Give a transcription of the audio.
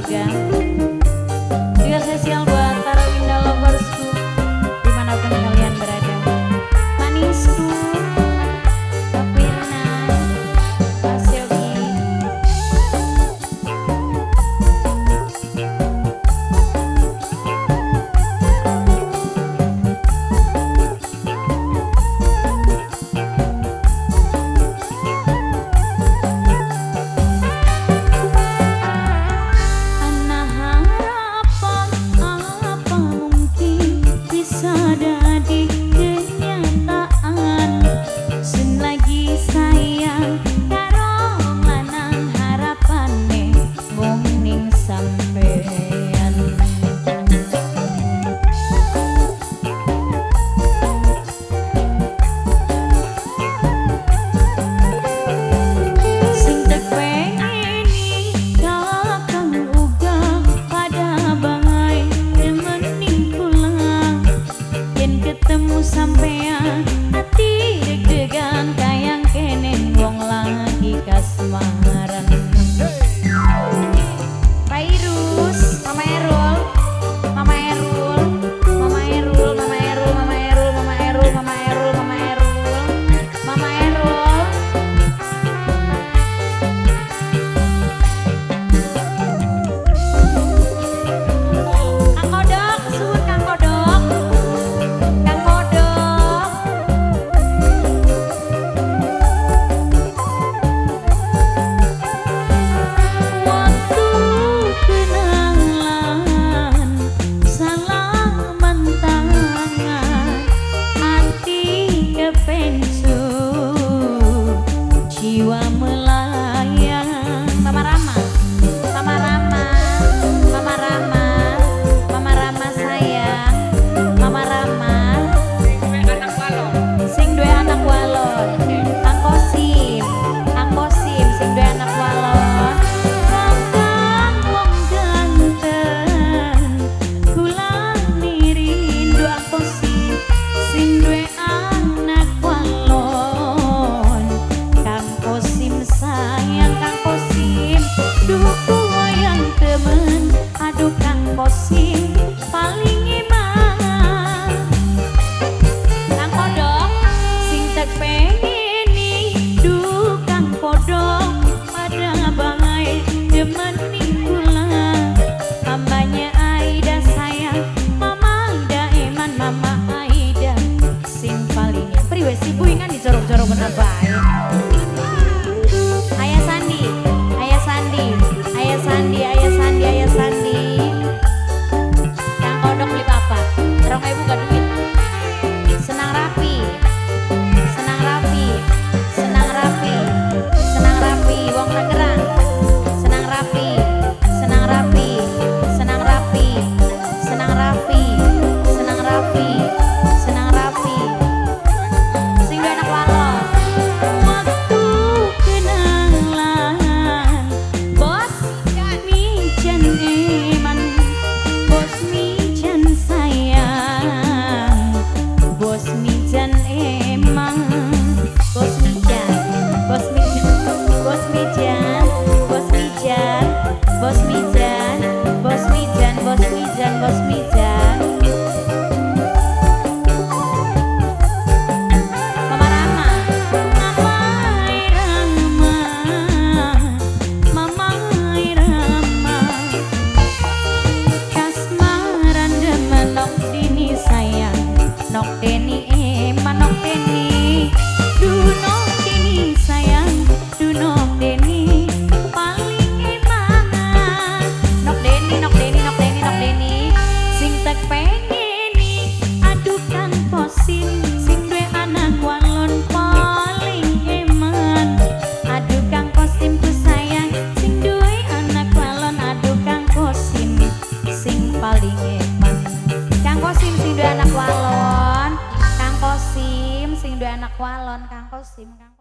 keluarga. Juga spesial buat para Winda loversku dimanapun kalian berada. Manisku, Kak Wirna, Mas Yogi. Sampean hati deg-degan kayang kene wong lagi kasmaran. Pak Irus, Mama Erul, Mama Erul, Mama Erul, Mama Erul, Mama Erul, Mama Erul, Mama Erul, Mama Erul, Mama Erul. Kang Kodok, suwun Kang Kodok. Kang Kodok. Waktu kenalan, salaman tangan, hati kepencut, jiwa melayang. Mama Rama, Mama Rama, Mama Rama, Mama Rama sayang, Mama Rama. Sing duwe anak walon, Kang Kosim, Kang Kosim, sing duwe anak walon. Kakang wong ganteng, kula rindu Kang Kosim, sing duwe anak walon. Kang Kosim sayang, Kang Kosim, duh yang temen, aduh Kang Kosim paling iman. Kang Kodok sing tek pengeni, duh Kang Kodok pada bae demeni kula. Mamanya Aida sayang, Mama Aida eman, Mama Aida sing paling priwe sih buingan dicorong-corong bener bae. Ayah Sandi, Ayah Sandi, Ayah Sandi, Ayah Sandi, Ayah Sandi. Kang Kodok beli papat, 2000 gak duit. Senang rapi, senang rapi, senang rapi, senang rapi, wong Tangerang. Senang rapi, senang rapi, senang rapi, senang rapi, senang rapi, senang rapi. Sing duwe anak walon. Waktu kenalan, bos Mijan eman, bos Mijan sayang, bos Mijan emang, bos Mijan, bos Mijan, bos Mijan, bos Mijan, bos Mijan, bos Mijan, bos Mijan, bos Mijan. Mama Rama, Mama Irama, Mama Irama. Kasmaran demen nok dini sayang, nok deni eman, nok deni, duh nok dini sayang, duh nok deni paling eman. Nok deni, nok deni, nok deni, nok deni, sing tek pengeni, aduh Kang Kosim, sing duwe anak walon paling eman. Aduh Kang Kosim ku sayang, sing duwe anak walon, aduh Kang Kosim sing paling eman. Kang Kosim sing duwe anak walon, Kang Kosim sing duwe anak walon, Kang Kosim, Kang